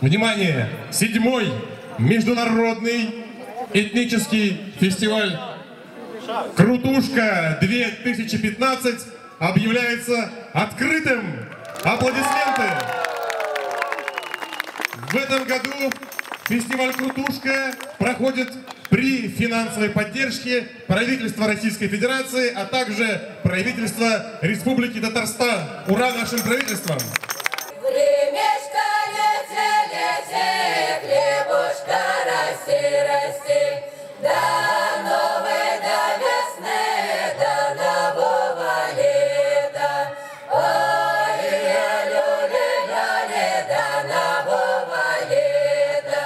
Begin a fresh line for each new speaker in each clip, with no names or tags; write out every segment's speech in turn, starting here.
Внимание! 7-й международный этнический фестиваль «Крутушка 2015» объявляется открытым. Аплодисменты! В этом году фестиваль «Крутушка» проходит при финансовой поддержке правительства Российской Федерации, а также правительства Республики Татарстан. Ура нашим правительствам!
Времечко лети, лети, хлебушка расти, расти, до новой, до весны, до нового лета. Ой, люли, ляли, до нового лета.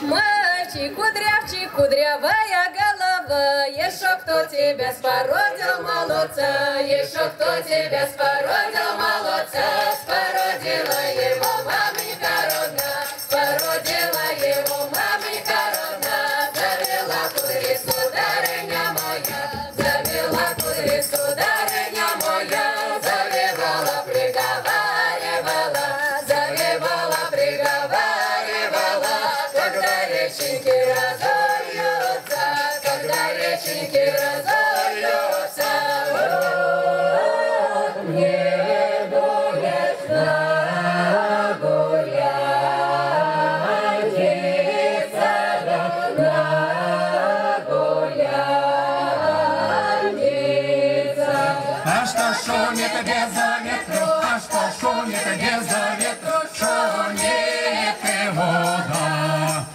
Мальчик, кудрявчик, кудрявая голова, еще кто тебя спородил, молодца, еще кто тебя спородил, молодца, спородила его маменька родна, спородила его маменька родна, завела кудри, сударыня моя, завела кудри, сударыня моя, завивала, приговаривала, завивала, приговаривала, когда реченьки разольются, когда реченьки разольются, вот мне будет нагуляться, да нагуляться.
А что шумит без ветру, а что шумит без ветру, шумит и вода.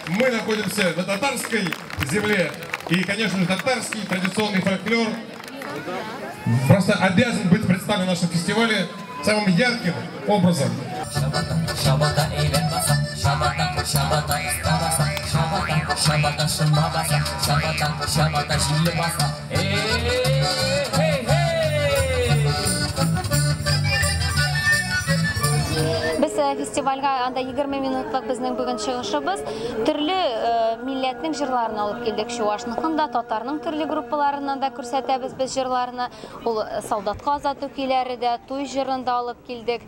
Мы находимся на татарской земле. И, конечно же, татарский традиционный фольклор просто обязан быть представлен в нашем фестивале самым ярким образом.
Фестивальгә анда 20 минутлык безнең бүген чыгышыбыз. Төрле милләтнең җырларын алып килдек. Чувашныкын да, татарның төрле группаларыннан да күрсәтәбез без җырларны. Ул солдатка озату көйләре дә, туй җырын да алып килдек.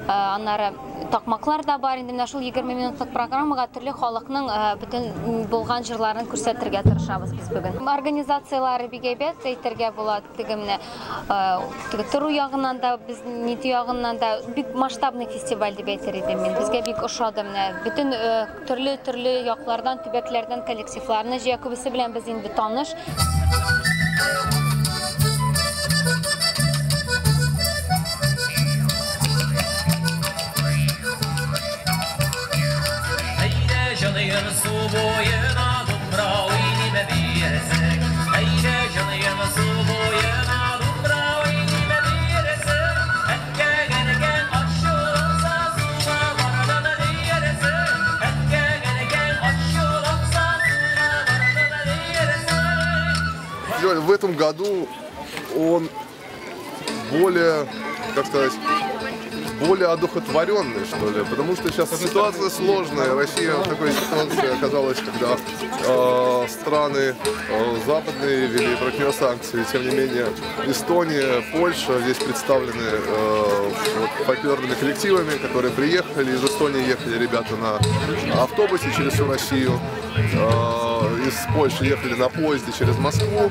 Аннары такмаклар да бар. Инде менә шул 20 минутлык программага төрле халыкның бөтен булган җырларын күрсәтергә тырышабыз без бүген. Организацияләре бик әйбәт әйтергә була. Теге менә тору ягыннан да, без нит ягыннан да бик масштабный фестиваль дип әйтер идем мин. Безгә бик ошады менә. Бөтен төрле-төрле яклардан, төбәкләрдән коллективларны җыя, күбесе белән без инде таныш.
В этом году он более, как сказать, более одухотворенный, что ли, потому что сейчас ситуация сложная. Россия в такой ситуации оказалась, когда страны западные ввели против нее санкции. Тем не менее, Эстония, Польша здесь представлены фольклорными коллективами, которые приехали. Из Эстонии ехали ребята на автобусе через всю Россию, из Польши ехали на поезде через Москву.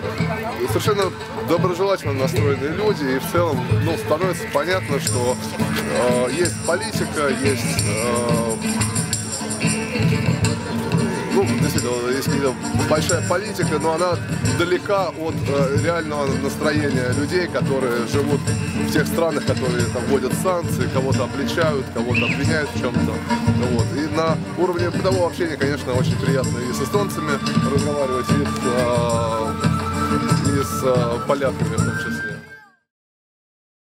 Совершенно доброжелательно настроенные люди, и в целом, ну, становится понятно, что есть политика, есть, ну, действительно, есть большая политика, но она далека от реального настроения людей, которые живут в тех странах, которые там вводят санкции, кого-то обличают, кого-то обвиняют в чем-то. Вот. И на уровне бытового общения, конечно, очень приятно и с эстонцами разговаривать, и с поляками в том числе.